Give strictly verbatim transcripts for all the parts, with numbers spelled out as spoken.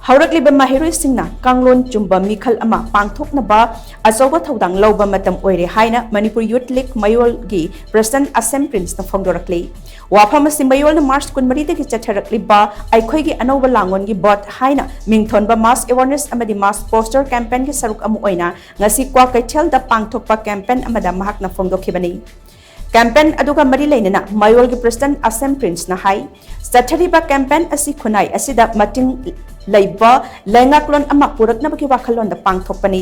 ꯍꯧꯔꯛꯂꯤꯕ ꯃꯍꯩꯔꯣꯏꯁꯤꯡꯅ ꯀꯥꯡꯂꯣꯟ ꯆꯨꯝꯕ ꯃꯤꯈꯜ ꯑꯃ ꯄꯥꯡꯊꯣꯛꯅꯕ ꯑꯆꯧꯕ ꯊꯧꯗꯥꯡ ꯂꯧꯕ ꯃꯇꯝ ꯑꯣꯏꯔꯦ ꯍꯥꯏꯅ ꯃꯅꯤꯄꯨꯔ ꯌꯨꯠ ꯂꯤꯒ ꯃꯌꯣꯜꯒꯤ ꯄ꯭ꯔꯁꯤꯗꯦꯟꯠ ꯑꯁꯦꯝ ꯄ꯭ꯔꯤꯟꯁꯅ ꯐꯣꯡꯗꯣꯔꯛꯂꯤ꯫ ꯋꯥꯐꯝ ꯑꯁꯤ ꯃꯌꯣꯜꯅ ꯃꯥꯔꯆ ꯀꯨꯟꯃꯔꯤꯗꯒꯤ ꯆꯠꯊꯔꯛꯂꯤꯕ ꯑꯩꯈꯣꯏꯒꯤ ꯑꯅꯧꯕ ꯂꯥꯡꯒꯣꯟꯒꯤ ꯚꯣꯠ ꯍꯥꯏꯅ ꯃꯤꯡꯊꯣꯟꯕ mass awareness ꯑꯃꯗꯤ mass poster campaignꯒꯤ ꯁꯔꯨꯛ ꯑꯃ ꯑꯣꯏꯅ ꯉꯁꯤ ꯀ꯭ꯋꯥꯀꯩꯊꯦꯜꯗ ꯄꯥꯡꯊꯣꯛꯄ campaign ꯑꯃꯗ ꯃꯍꯥꯛꯅ ꯐꯣꯡꯗꯣꯛꯈꯤꯕꯅꯤ꯫ Campaign ꯑꯗꯨꯒ ꯃꯔꯤ ꯂꯩꯅꯅ ꯃꯌꯣꯜꯒꯤ ꯄ꯭ꯔꯁꯤꯗꯦꯟꯠ ꯑꯁꯦꯝ ꯄ꯭ꯔꯤꯟꯁꯅ ꯍꯥꯏ, ꯆꯠꯊꯔꯤꯕ campaign ꯑꯁꯤ ꯈꯨꯟꯅꯥꯏ ꯑꯁꯤꯗ ꯃꯇꯤꯡ ꯂꯩꯕ ꯂꯩꯉꯥꯛꯂꯣꯟ ꯑꯃ ꯄꯨꯔꯛꯅꯕꯒꯤ ꯋꯥꯈꯜꯂꯣꯟꯗ ꯄꯥꯡꯊꯣꯛꯄꯅꯤ꯫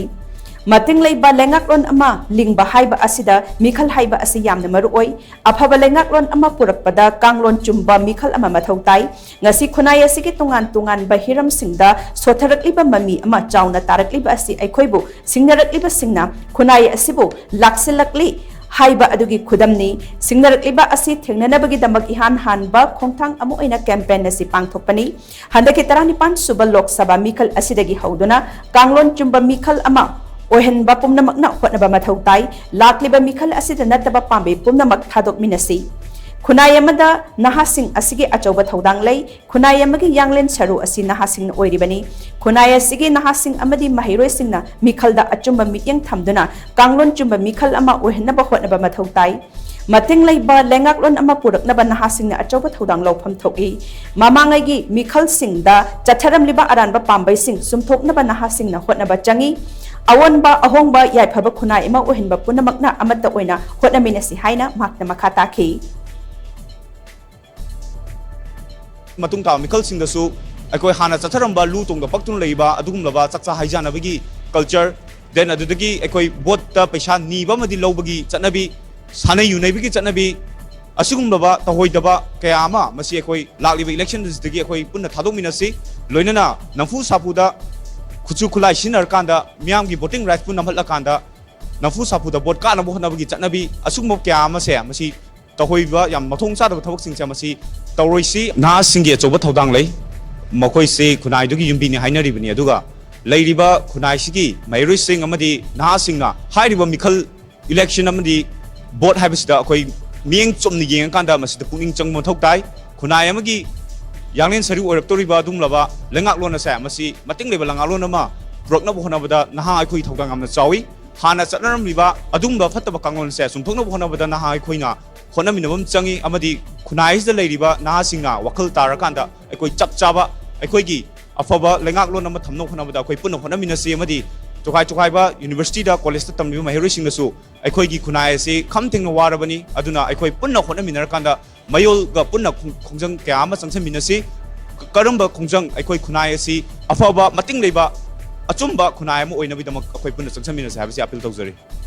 ꯃꯇꯤꯡ ꯂꯩꯕ ꯂꯩꯉꯥꯛꯂꯣꯟ ꯑꯃ ꯂꯤꯡꯕ ꯍꯥꯏꯕ ꯑꯁꯤꯗ ꯃꯤꯈꯜ ꯍꯥꯏꯕ ꯑꯁꯤ ꯌꯥꯝꯅ ꯃꯔꯨ ꯑꯣꯏ꯫ ꯑꯐꯕ ꯂꯩꯉꯥꯛꯂꯣꯟ ꯑꯃ ꯄꯨꯔꯛꯄꯗ ꯀꯥꯡꯂꯣꯟ ꯆꯨꯝꯕ ꯃꯤꯈꯜ ꯑꯃ ꯃꯊꯧ ꯇꯥꯏ꯫ ꯉꯁꯤ ꯈꯨꯟꯅꯥꯏ ꯑꯁꯤꯒꯤ ꯇꯣꯉꯥꯟ ꯇꯣꯉꯥꯟꯕ ꯍꯤꯔꯝꯁꯤꯡꯗ ꯁꯣꯠꯊꯔꯛꯂꯤꯕ ꯃꯃꯤ ꯑꯃ ꯆꯥꯎꯅ ꯇꯥꯔꯛꯂꯤꯕ ꯑꯁꯤ ꯑꯩꯈꯣꯏꯕꯨ ꯁꯤꯡꯅꯔꯛꯂꯤꯕꯁꯤꯡꯅ ꯈꯨꯟꯅꯥꯏ ꯑꯁꯤꯕꯨ ꯂꯥꯛꯁꯤꯜꯂꯛꯂꯤ ꯍꯥꯏꯕ ꯑꯗꯨꯒꯤ ꯈꯨꯗꯝꯅꯤ꯫ ꯁꯤꯡꯅꯔꯛꯂꯤꯕ ꯑꯁꯤ ꯊꯦꯡꯅꯅꯕꯒꯤꯗꯃꯛ ꯏꯍꯥꯟ ꯍꯥꯟꯕ ꯈꯣꯡꯊꯥꯡ ꯑꯃ ꯑꯣꯏꯅ campaign ꯑꯁꯤ ꯄꯥꯡꯊꯣꯛꯄꯅꯤ꯫ ꯍꯟꯗꯛꯀꯤ ꯇꯔꯥꯅꯤꯄꯥꯟ ꯁꯨꯕ ꯂꯣꯛ ꯁꯚꯥ ꯃꯤꯈꯜ ꯑꯁꯤꯗꯒꯤ ꯍꯧꯗꯨꯅ ꯀꯥꯡꯂꯣꯟ ꯆꯨꯝꯕ ꯃꯤꯈꯜ ꯑꯃ ꯑꯣꯏꯍꯟꯕ ꯄꯨꯝꯅꯃꯛꯅ ꯍꯣꯠꯅꯕ ꯃꯊꯧ ꯇꯥꯏ꯫ ꯂꯥꯛꯂꯤꯕ ꯃꯤꯈꯜ ꯑꯁꯤꯗ ꯅꯠꯇꯕ ꯄꯥꯝꯕꯩ ꯄꯨꯝꯅꯃꯛ ꯊꯥꯗꯣꯛꯃꯤꯟꯅꯁꯤ꯫ ꯈꯨꯟꯅꯥꯏ ꯑꯃꯗ ꯅꯍꯥꯁꯤꯡ ꯑꯁꯤꯒꯤ ꯑꯆꯧꯕ ꯊꯧꯗꯥꯡ ꯂꯩ꯫ ꯈꯨꯟꯅꯥꯏ ꯑꯃꯒꯤ ꯌꯥꯡꯂꯦꯟ ꯁꯔꯨ ꯑꯁꯤ ꯅꯍꯥꯁꯤꯡꯅ ꯑꯣꯏꯔꯤꯕꯅꯤ꯫ ꯈꯨꯟꯅꯥꯏ ꯑꯁꯤꯒꯤ ꯅꯍꯥꯁꯤꯡ ꯑꯃꯗꯤ ꯃꯍꯩꯔꯣꯏꯁꯤꯡꯅ ꯃꯤꯈꯜꯗ ꯑꯆꯨꯝꯕ ꯃꯤꯠꯌꯦꯡ ꯊꯝꯗꯨꯅ ꯀꯥꯡꯂꯣꯟ ꯆꯨꯝꯕ ꯃꯤꯈꯜ ꯑꯃ ꯑꯣꯏꯍꯟꯅꯕ ꯍꯣꯠꯅꯕ ꯃꯊꯧ ꯇꯥꯏ꯫ ꯃꯇꯤꯡ ꯂꯩꯕ ꯂꯩꯉꯥꯛꯂꯣꯟ ꯑꯃ ꯄꯨꯔꯛꯅꯕ ꯅꯍꯥꯁꯤꯡꯅ ꯑꯆꯧꯕ ꯊꯧꯗꯥꯡ ꯂꯧꯐꯝ ꯊꯣꯛꯏ꯫ ꯃꯃꯥꯡꯉꯩꯒꯤ ꯃꯤꯈꯜꯁꯤꯡꯗ ꯆꯠꯊꯔꯝꯂꯤꯕ ꯑꯔꯥꯟꯕ ꯄꯥꯝꯕꯩꯁꯤꯡ ꯆꯨꯝꯊꯣꯛꯅꯕ ꯅꯍꯥꯁꯤꯡꯅ ꯍꯣꯠꯅꯕ ꯆꯪꯏ꯫ ꯑꯑꯣꯟꯕ ꯑꯍꯣꯡꯕ ꯌꯥꯏꯐꯕ ꯈꯨꯟꯅꯥꯏ ꯑꯃ ꯑꯣꯏꯍꯟꯕ ꯄꯨꯝꯅꯃꯛꯅ ꯑꯃꯠꯇ ꯑꯣꯏꯅ ꯍꯣꯠꯅꯃꯤꯟꯅꯁꯤ ꯍꯥꯏꯅ ꯃꯍꯥꯛꯅ ꯃꯈꯥ ꯇꯥꯈꯤ꯫ ꯃꯇꯨꯡ ꯇꯥꯕ ꯃꯤꯈꯜꯁꯤꯡꯗꯁꯨ ꯑꯩꯈꯣꯏ ꯍꯥꯟꯅ ꯆꯠꯊꯔꯝꯕ ꯂꯨ ꯇꯣꯡꯗ ꯄꯛꯇꯨꯅ ꯂꯩꯕ ꯑꯗꯨꯒꯨꯝꯂꯕ ꯆꯥꯛꯆꯥ ꯍꯩꯖꯥꯟꯅꯕꯒꯤ culture, then ꯑꯗꯨꯗꯒꯤ ꯑꯩꯈꯣꯏ ꯚꯣꯠꯇ ꯄꯩꯁꯥ ꯅꯤꯕ ꯑꯃꯗꯤ ꯂꯧꯕꯒꯤ ꯆꯠꯅꯕꯤ, ꯁꯥꯟꯅꯩ ꯌꯨꯅꯩꯕꯒꯤ ꯆꯠꯅꯕꯤ, ꯑꯁꯤꯒꯨꯝꯂꯕ ꯇꯧꯍꯣꯏꯗꯕ ꯀꯌꯥ ꯑꯃ ꯃꯁꯤ ꯑꯩꯈꯣꯏ ꯂꯥꯛꯂꯤꯕ election ꯑꯁꯤꯗꯒꯤ ꯑꯩꯈꯣꯏ ꯄꯨꯟꯅ ꯊꯥꯗꯣꯛꯃꯤꯟꯅꯁꯤ꯫ ꯂꯣꯏꯅꯅ ꯅꯝꯐꯨ ꯁꯥꯐꯨꯗ ꯈꯨꯠꯁꯨ ꯈꯨꯠꯂꯥꯏ ꯁꯤꯖꯤꯟꯅꯔꯀꯥꯟꯗ ꯃꯤꯌꯥꯝꯒꯤ voting rightꯄꯨ ꯅꯝꯍꯠꯂꯀꯥꯟꯗ ꯅꯝꯐꯨ ꯁꯥꯐꯨꯗ ꯚꯣꯠ ꯀꯥꯅꯕ ꯍꯣꯠꯅꯕꯒꯤ ꯆꯠꯅꯕꯤ, ꯑꯁꯤꯒꯨꯝꯕ ꯀꯌꯥ ꯑꯃꯁꯦ ꯃꯁꯤ ꯇꯧꯍꯣꯏꯕ, ꯌꯥꯝ ꯃꯊꯣꯡ ꯆꯥꯗꯕ ꯊꯕꯛꯁꯤꯡꯁꯦ ꯃꯁꯤ ꯇꯧꯔꯣꯏꯁꯤ꯫ ꯅꯍꯥꯁꯤꯡꯒꯤ ꯑꯆꯧꯕ ꯊꯧꯗꯥꯡ ꯂꯩ꯫ ꯃꯈꯣꯏꯁꯤ ꯈꯨꯟꯅꯥꯏꯗꯨꯒꯤ ꯌꯨꯝꯕꯤꯅꯤ ꯍꯥꯏꯅꯔꯤꯕꯅꯤ꯫ ꯑꯗꯨꯒ ꯂꯩꯔꯤꯕ ꯈꯨꯟꯅꯥꯏꯁꯤꯒꯤ ꯃꯍꯩꯔꯣꯏꯁꯤꯡ ꯑꯃꯗꯤ ꯅꯍꯥꯁꯤꯡꯅ ꯍꯥꯏꯔꯤꯕ ꯃꯤꯈꯜ election ꯑꯃꯗꯤ ꯚꯣꯠ ꯍꯥꯏꯕꯁꯤꯗ ꯑꯩꯈꯣꯏ ꯃꯤꯠꯌꯦꯡ ꯆꯨꯝꯅ ꯌꯦꯡꯉꯀꯥꯟꯗ ꯃꯁꯤꯗ ꯄꯨꯛꯅꯤꯡ ꯆꯪꯕ ꯃꯊꯧ ꯇꯥꯏ꯫ ꯈꯨꯟꯅꯥꯏ ꯑꯃꯒꯤ ꯌꯥꯡꯂꯦꯟ ꯁꯔꯨ ꯑꯣꯏꯔꯛꯇꯧꯔꯤꯕ ꯑꯗꯨꯒꯨꯝꯂꯕ ꯂꯩꯉꯥꯛꯂꯣꯟ ꯑꯁꯦ, ꯃꯁꯤ ꯃꯇꯤꯡ ꯂꯩꯕ ꯂꯩꯉꯥꯛꯂꯣꯟ ꯑꯃ ꯄꯨꯔꯛꯅꯕ ꯍꯣꯠꯅꯕꯗ ꯅꯍꯥ ꯑꯩꯈꯣꯏꯒꯤ ꯊꯧꯗꯥꯡ ꯌꯥꯝꯅ ꯆꯥꯎꯏ꯫ ꯍꯥꯟꯅ ꯆꯠꯅꯔꯝꯂꯤꯕ ꯑꯗꯨꯒꯨꯝꯕ ꯐꯠꯇꯕ ꯀꯥꯡꯂꯣꯟ ꯑꯁꯦ ꯆꯨꯝꯊꯣꯛꯅꯕ ꯍꯣꯠꯅꯕꯗ ꯅꯍꯥ ꯑꯩꯈꯣꯏꯅ ꯍꯣꯠꯅꯃꯤꯟꯅꯕ ꯑꯃ ꯆꯪꯏ, ꯑꯃꯗꯤ ꯈꯨꯟꯅꯥꯏ ꯑꯁꯤꯗ ꯂꯩꯔꯤꯕ ꯅꯍꯥꯁꯤꯡꯅ ꯋꯥꯈꯜ ꯇꯥꯔꯀꯥꯟꯗ ꯑꯩꯈꯣꯏ ꯆꯞ ꯆꯥꯕ ꯑꯩꯈꯣꯏꯒꯤ ꯑꯐꯕ ꯂꯩꯉꯥꯛꯂꯣꯟ ꯑꯃ ꯊꯝꯅꯕ ꯍꯣꯠꯅꯕꯗ ꯑꯩꯈꯣꯏ ꯄꯨꯟꯅ ꯍꯣꯠꯅꯃꯤꯟꯅꯁꯤ꯫ ꯑꯃꯗꯤ ꯇꯣꯈꯥꯏ ꯇꯣꯈꯥꯏꯕ universityꯗ, collegeꯇ ꯇꯝꯂꯤꯕ ꯃꯍꯩꯔꯣꯏꯁꯤꯡꯅꯁꯨ ꯑꯩꯈꯣꯏꯒꯤ ꯈꯨꯟꯅꯥꯏ ꯑꯁꯤ ꯈꯝ ꯊꯦꯡꯅ ꯋꯥꯔꯕꯅꯤ꯫ ꯑꯗꯨꯅ ꯑꯩꯈꯣꯏ ꯄꯨꯟꯅ ꯍꯣꯠꯅꯃꯤꯟꯅꯔꯀꯥꯟꯗ ꯃꯌꯣꯜꯒ ꯄꯨꯟꯅ ꯈꯣꯡ-, ꯈꯣꯡꯖꯪ ꯀꯌꯥ ꯑꯃ ꯆꯪꯁꯤꯟꯃꯤꯟꯅꯁꯤ꯫ ꯀ-, ꯀꯔꯝꯕ ꯈꯣꯡꯖꯪ? ꯑꯩꯈꯣꯏ ꯈꯨꯟꯅꯥꯏ ꯑꯁꯤ ꯑꯐꯕ, ꯃꯇꯤꯡ ꯂꯩꯕ, ꯑꯆꯨꯝꯕ ꯈꯨꯟꯅꯥꯏ ꯑꯃ ꯑꯣꯏꯅꯕꯒꯤꯗꯃꯛ ꯑꯩꯈꯣꯏ ꯄꯨꯟꯅ ꯆꯪꯁꯤꯟꯃꯤꯟꯅꯁꯤ ꯍꯥꯏꯕꯁꯤ appeal ꯇꯧꯖꯔꯤ꯫